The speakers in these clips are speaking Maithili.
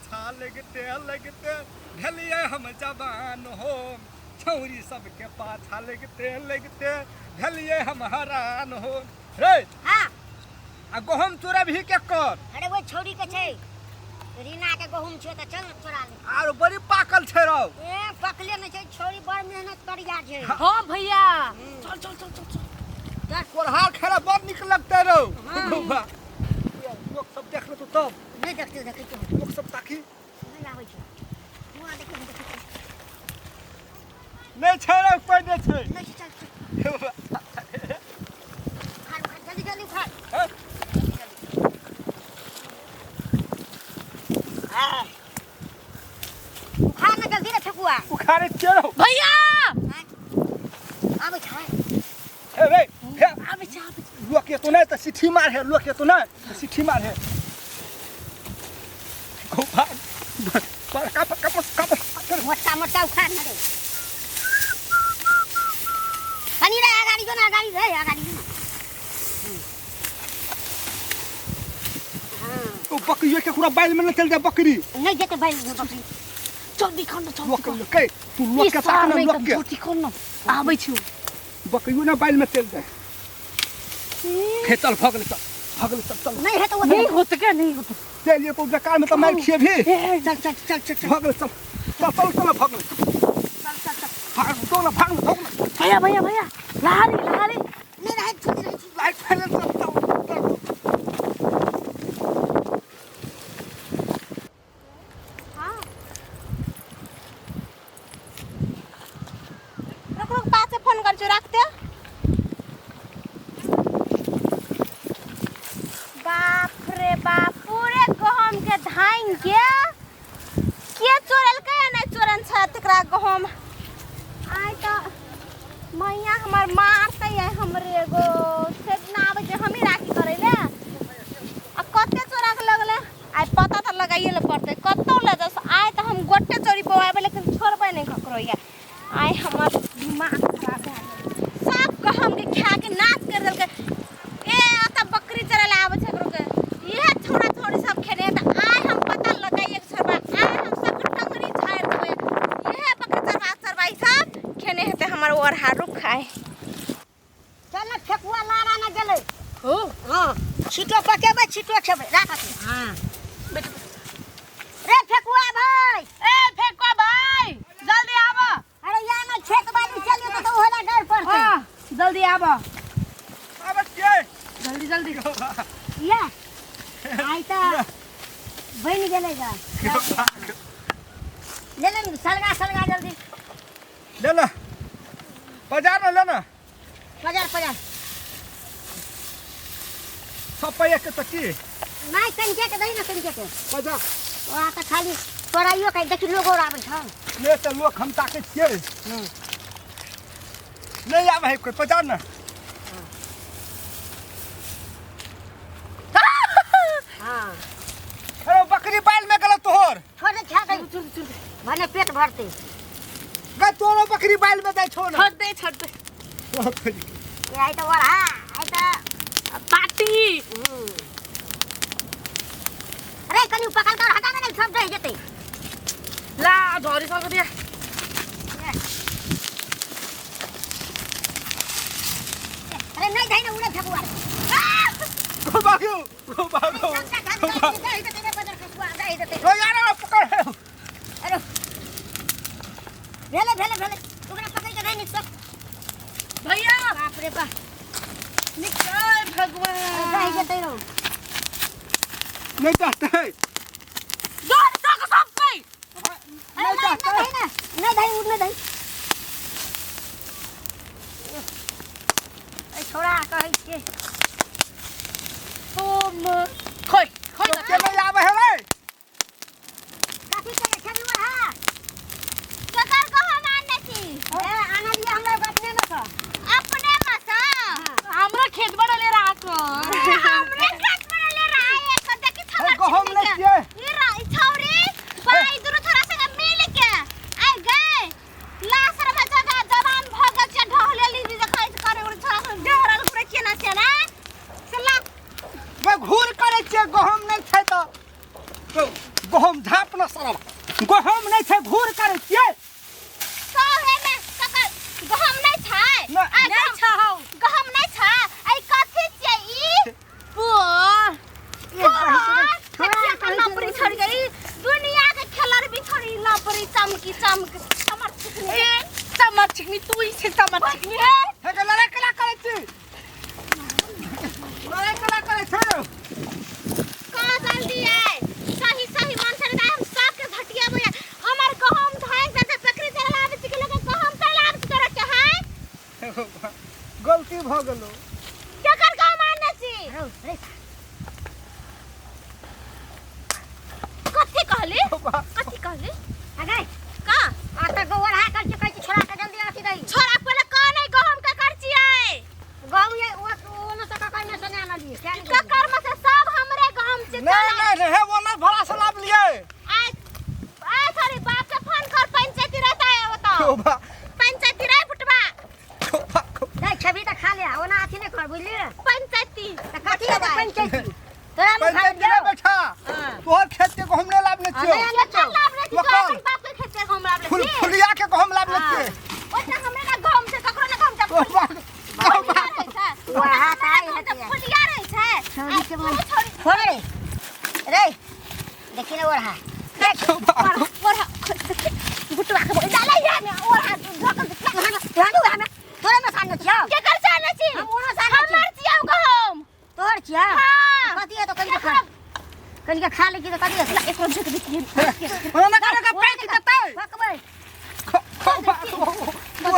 पाछा लगते लगते भेलिए हम जवान हो। छौरी सबके पाछा लगते लगते भेलिए हम हरान हो। रे हाँ। आ गहुम चोरा भी के कर? अरे वो छौरी के छै, रीना के गहुम छै, त चल न चोरा ले। आरो बड़ी पाकल छै रौ। ए पकले नहीं छै, छौरी बड़ मेहनत करिया छै। हाँ भैया, चल चल चल चल चल। कोरहार खेला बड़ निक लगते रौ। हाँ। लोग सब देख लेतो तब। नहीं देखते, देखै छै। लोग सब ताकी। नहीं आबै छै। हुआं देखै, देखै छै। नहीं छै रौ, कोई नहीं छै। नहीं छै, चल, चल। उखाड़, उखाड़, जल्दी जल्दी उखाड़। हाँ? हाँ। उखाड़ ना जल्दी रे ठकुआ। उखाड़े छियै रौ। भैया! हाँ? आबै छै। हे रे, हे। आबै छै, आबै छै। लोक के तो नहीं त सिट्ठी मार है, लोक के तो नहीं त सिट्ठी मार है। उखाड़। पर काप, काप, काप, काप। मोटा मोटा उखाड़ ना रे। कनी रे, अगाडि जो ना, अगाडि रे, अगाडि जो ना। हाँ। ओ बकरी के पूरा बैल में न चल जाए बकरी। नहीं जेते बैल में बकरी। जल्दी कर न, जल्दी लोक कर। के, तू लोक के ताक ना, लोक के। जल्दी कर न, आबै छी। बकरियो ना बैल में चल जाए। हे चल, भगले चल, भगले चल, चल। नहीं है तो वो नहीं होत क्या, नहीं होत। चलिए तो बेकार में तो मार खिए भी। चल, चल, चल, चल, चल। भगले चल, चल, चल, चल, भगले। चल, चल, चल। भाग, दो ना, भाग, दो ना। भैया, भैया, भैया, लहारी, लहारी। नहीं, नहीं, छोड़, नहीं, छोड़। लाइट फैले, चल, चल, चल। हाँ। रुक, रुक, बाद से फोन कर, रख दे। बाप रे बाप, पूरे गहूम के धान के के चोरलकै या नहीं चोरन छै तकरा गहूम। आइ तऽ मैया हमर मारतै आइ हमरे एगो से ना आबै छै हमही राखी करै ले। आ कते चोरा के लगलै आइ पता तऽ लगाइए ले पड़तै, कतौ ले जाउ। आइ तऽ हम गोटे चोरी पवाएबै, लेकिन छोड़बै नहि ककरो। या आइ हमर दिमाग खराब भए गेल, सब गहूम के खा के नाश कर देलकै। ए अतऽ बकरी चरै लए आबै छै एकरो के, इएह छौड़ा छौड़ी सब खेने तऽ आइ हम पता लगाइए के छोड़बै, आइ हम सबके टंगरी झाड़ि देबै। इएह बकरी चरबा चरबा ई सब खेने हेतै हमर ओरहा। रुक खाइ। चल ना, ठेकुआ लारा ना गेलै। हो। हाँ, छिटो पकेबै, छिटो खेबै, राख अथी। हाँ। रे ठेकुआ भाई। ए फेकुआ भाई, जल्दी आब। अरे या ना खेत बाड़ी चलियो तो होला डर पड़तै। हाँ, जल्दी आब। आबै छियै। जल्दी जल्दी। या आइ त बनि गेलै गा। ले ले सलगा, सलगा जल्दी। ले ले। बाजार में ले ना। बाजार, बाजार। सब पैसा के तो की? नहीं, कनिके के दही ना, कनिके के। बाजार। ओरा त खाली तोराइयो के देखी लोग और आबै छ। ले त लोग हम ताकै छियै। नहीं आबै है कोई, बाजार ना। हाँ। अरे बकरी बैल में गलत तोहर। छोड़ दे, खा दे। चल, चल, चल। भने पेट भरते। गे तोरो बकरी बैल में जाय छौ ना। छोड़ दे, छोड़ दे। ए आई त ओरहा, आई त पार्टी। अरे कनी पकड़ कर हटा दे, सब रह जेतै। ला झरी सक दिया। अरे नहीं धई ना उड़े ठकुआ। गो भागो, गो भागो। दही जेतै रे बदर ठकुआ, दही जेतै। ओ यार, अरे पकड़। अरे भेले, भेले, भेले, ओकरा पकड़ के धई निक। भैया। बाप रे बाप। निकल भगवान। दही जेतै रौ। नहीं चाहते। जोर सक सब पे। अरे नहीं नहीं चाहते। धई ना, नहीं धई, उड़ नहीं धई। ए छोड़ा कहै छियै। ओ म खोइ, खोइ। के नहीं आबै है रे? कथी के छवि ओरहा? केकर गहूम आनने छी? ए आना दिया हमरा अपने में सँ। अपने में सँ? हमरा खेत बड़ा ले राख। हमरे खेत में ले रहा है एक देखी ए, छबर गहूम छिटने लै के। छियै। ई रा ई छौरी बाई दुनु छोरा संगे मिल के आइ गए ने सरल गहूम नहि छै घूर करै छियै कहे में ककर गहम नहीं छै नहि। आ, नहीं छौ गहम नहीं छै आई कथी छियै ई पोर छोड़ा लपरी छोड़ गई दुनिया के खेलर भी छोड़ी लपरी चमकी चमक हमर चिकनी ए चमर चिकनी तू ही छे चमर चिकनी हे के लड़ाइ केना करै छी लड़ाइ केना करै छै कहाँ जल्दी आए सही सही मन से हम सबके घटिया भैया हमर गहम धान जाते बकरी चला आबै छी के लोग गहम चला आबै छी तोरा के हैं गलती भऽ गेलो केकर गहम आनने छी रौ रे कथी कहली कथी कहली आ गई का आ त गोबर हा कर कहै छी छोड़ा के जल्दी अथी दही छोरा पहिले कह नहीं गहम के कर छियै गहूम ये ओ ओ न सका कहीं से नहीं आनलिए क्या नहीं ककर में से सब हमरे गहम से नहीं नहीं नहीं हे वो ना भरा से लाभ लिए आय आय थोड़ी बाप के फोन कर पंचायती रहता है वो तो ओ बा पंचायती रे फुटबा ओ बा नहीं छवि त खा ले ओना अथी नहीं कर बुझली रे पंचायती त कथी है पंचायती तोरा मुँह खा पंचायत में बैठा तोहर खेत के गहूम नहीं लाभ ले हाँ, छियो नहीं आनले केकर लाभ रे छी मकान। अपन बाप के खेत के गहम लाभ फुल ले छी फुलिया के गहूम लाभ ले छियै ओता हमरे ना गहम से ककरो ना गहम से ओ बा ओ बा फुलिया रहै छै वहाँ ओता ताई हमरा गहम से हतिया। फुलिया रहै छै छौरी के आ तू मन छोड़ी छोड़ रे रे देखी ना ओढ़ा देख ओ बा ओढ़ा बुटवा के बोल डाले या में ओढ़ा ढकल दे तोरा में तोरा में सामने छियो केकर साने छी हम ओना साने छी। हमर छियौ गहम तोहर छिया हाँ। कथी है तो कनिका खा कनिका खा ले की तो कथी है एकरो झुक देखिए ओना करे के पैक देतै पकबै ओ बा ओ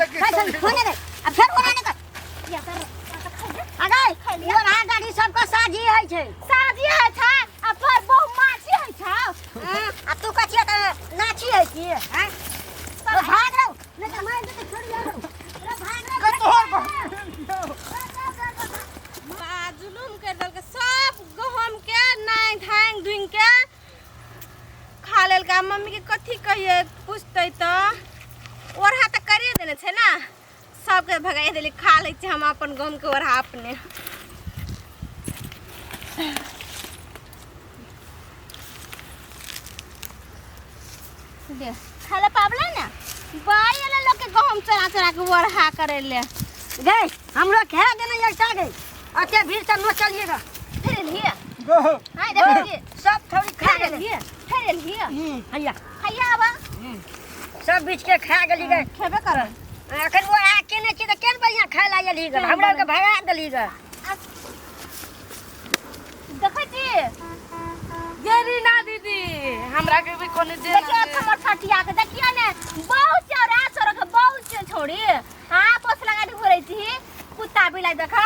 लगे खाइ छल खोने दे अब फेर ओना नहीं कर या तर आ गई ओढ़ा गाड़ी सबके साझी है छै साजी है छै आ पर बहु माछी है छै हाँ, आ तू कथी है त नाची है की हैं ओ भाग रहो नहीं तो मार देते छोड़ जा रहो रे भाग रहो तोहर गहूम बा जुलुम कर देलकै सब गहम के नाइ धांग धुंग के खा लेलकै। मम्मी के कथी कहिए पूछतै तऽ ओढ़ा तऽ करिए देने छै ने सबके भगाइ देली खा लै छी हम अपन गहूम के ओढ़ा अपने। दे खा ले पाबले ने बाई वाला लोग के गहूम चोरा चोरा के ओढ़ा करे ले गई हमरो खे देना एकटा गई अते भीड़ से न चलिएगा फिर एलिए गहूम हाय देखिए सब थोड़ी खा फिर गेलै एलिए फिर एलिए हैया हैया आबा सब बीच के खा गेली गई खेबे करल अखन वो आ केने छी त केन बढ़िया खाय ला गेली गई हमरा के भगा देली गई देखै छी ये रीना दीदी हमरा के भी कोने दे देखियो हमर छठिया के देखियो ने बहुत चौड़ा छोड़ के बहुत से छोड़ी हां पोस लगा के घुरै छी कुत्ता बिलाई देखा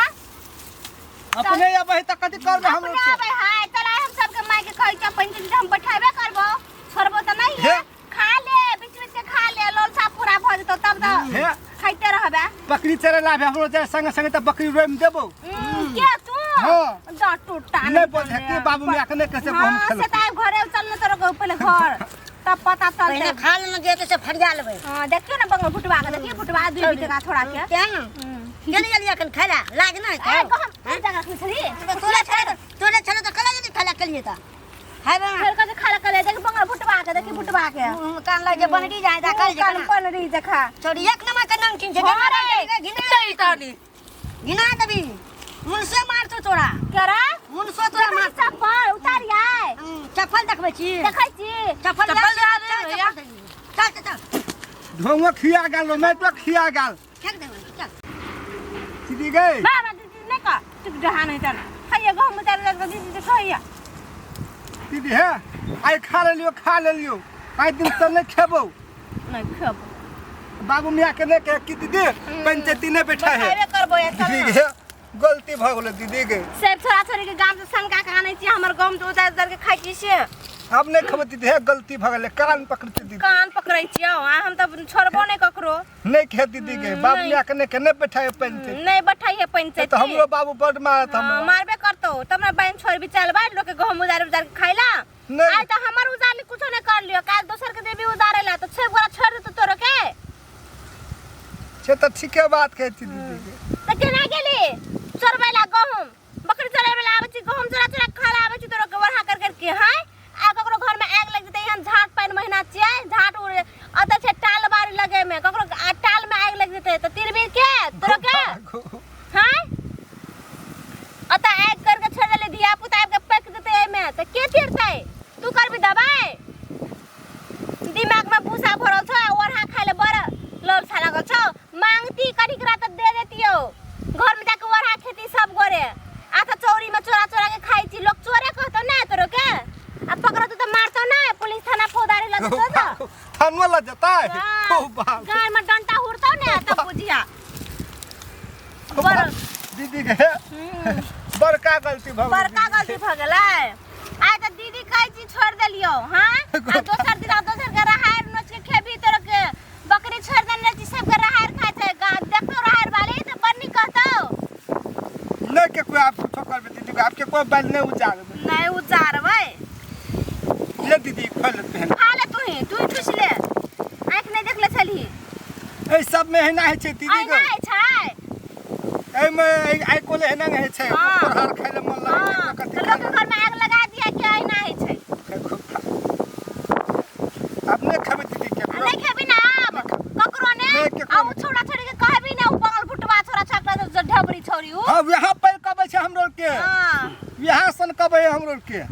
अपने अबै त कथी करबै हम अपने आबै हाय चल आइ हम सबके माय के कहै छी पंचायत हम बैठाबे करबो छोड़बो त नहीं है हे। खा ले बीच बीच के खा ले लोल साफ पूरा भ जेतौ तब त हे। खाइते रहबे बकरी चरे लाभे हमरो जाय संगे संगे त बकरी रोइम देबो के तू हाँ। डांट टूटा नहीं बोल के बाबू मियाँ के नहीं कैसे हम हाँ खेलो से त आइ घरे चल न तोरा के पहिले घर तब पता पहिले चलतै खा लेना जे से फरिया लेबै हाँ देखियो ना बंगल फुटवा के देखियो फुटवा दुई बीते का थोड़ा के तें न केने गेली अखन खाय ला लाज ना ए है गहम कोन जगह रखने छली तोरा छले तोरा छले त कला जदी खाय ला केलिए त हाय बा फेर कहे खाला करे देख बंगल फुटवा के देखी फुटवा के कान लगे बनरी जाय दा कल कान पन रही देखा छोड़ी एक नंबर के नमकीन छै हाँ रे। घिना सही तानी घिना देबी मुनसे मारतो तोरा केरा मुनसो तोरा मार चप्पल उतार आय चप्पल देखबै छी देखै छी चप्पल चप्पल दे दे भैया। चल चल चल ढोंगो खिया गेल मैं तो खिया गेल फेंक देबै चल सीधी गई बाबा दीदी नहीं का तू जहां नहीं चल खइया गहूम उतार दे दीदी से खइया दीदी हे आइ खा लेलियो खा लेलियो आइ दिन तऽ नहीं खेबो नहीं खेबो बाबू मियाँ के नहीं कहे कि दीदी पंचायती नहीं बैठा है बैठाबे करबो या चल दीदी ना। के गलती भऽ गेलै दीदी के सब छोरा छोरी के गाम से सनका के आनै छी हमर गहूम तो उतार उतार के खाइ छी से अब नहीं खेबो दीदी हे गलती भऽ गेलै कान पकड़ते दीदी कान पकड़ै छियौ आ हम तऽ छोड़बो नहीं ककरो नहीं खे दीदी के बाबू नहीं। मियाँ के नहीं के नहीं बैठा है पंचायती नहीं बैठाइए पंचायती तो हमरो बाबू बड मारत हाँ, हमरा मारबे करतो तब ना बहन छोड़ भी चल बा लोग के गहूम उजार उजार के खाइला नहीं। आज तो हमर उजार ले कुछो नहीं कर लियो काल दोसर के देबी उजारे ला तो छह गोरा छोड़ देतो तोरो के से तऽ ठीके बात कहै छी दीदी के त केना गेली चोरबै ला गहूम बकरी चराबै ला आबै छी गहूम चोरा चोरा खाला आबै छी तोरो के बढ़ा कर कर के हाय आ ककरो घर में आग लग जेतै अतऽ छै टाल बारी लगे में ककरो आ टाल में आगि लग जेतै तऽ तिरबी के तोरो के हाँ अतऽ आगि करके छोड़ देले धिया पुता आबि के पकि जेतै एहिमे तऽ के तिरतै तू करबी दबाइ दिमाग में भूसा भरल छौ आ ओढ़ा खाय ले बड़ ललसा लागल छौ मांगती कनिक रात दे देतियौ घर में जाके ओढ़ा खेती सब गोरे आ तऽ चौरी में चोरा चोरा के खाइ छी लोग चोरे कहतौ ना तोरो के आ पकड़तौ तऽ मारतौ ना पुलिस थाना फौजदारी लग जेतौ तऽ थानवा लग जता है हाँ, ओ बाप गाड़ में डंटा हुरतौ ने तब बुझिया बड़ दीदी के बड़का गलती भऽ गेल बड़का गलती भऽ गेलै आइ तऽ दीदी कहै छी छोड़ि देलियौ हाँ आ दोसर दिन दोसर के रहार नोच के खेबी तोर के बकरी छोड़ि देने छी सबके रहार खाइ छै देखतौ रहार वाली तऽ बड़ नीक कहतौ नहीं के कोई आप कुछो करबे दीदी के आपके कोई बैल नहीं उजारबे नहीं उजारबै ले दीदी खोल लेते हैं खा ले तू ही तू ही ठुस ले आँखि नहि देखले छलही ए सब में एना होइ छै दीदी एना के होइ छै ए में आइ कोले एना होइ छै हाँ। फरहार खाइ ले मन लागै हाँ, छै तऽ लोकके घरमे आगि लगा दिया कि एना होइ छै अपने खेबै दीदी के आ नहि खेबी ना आब ककरो ने नहि, केकरो आ उ छोड़ा छोड़ी के कहबी ना उ बगल फुटवा छोड़ा छकरा जो ढबरी छोरी उ हाँ यहाँ पर कबै छै हमरो के हाँ यहाँ सन कबै हमरो के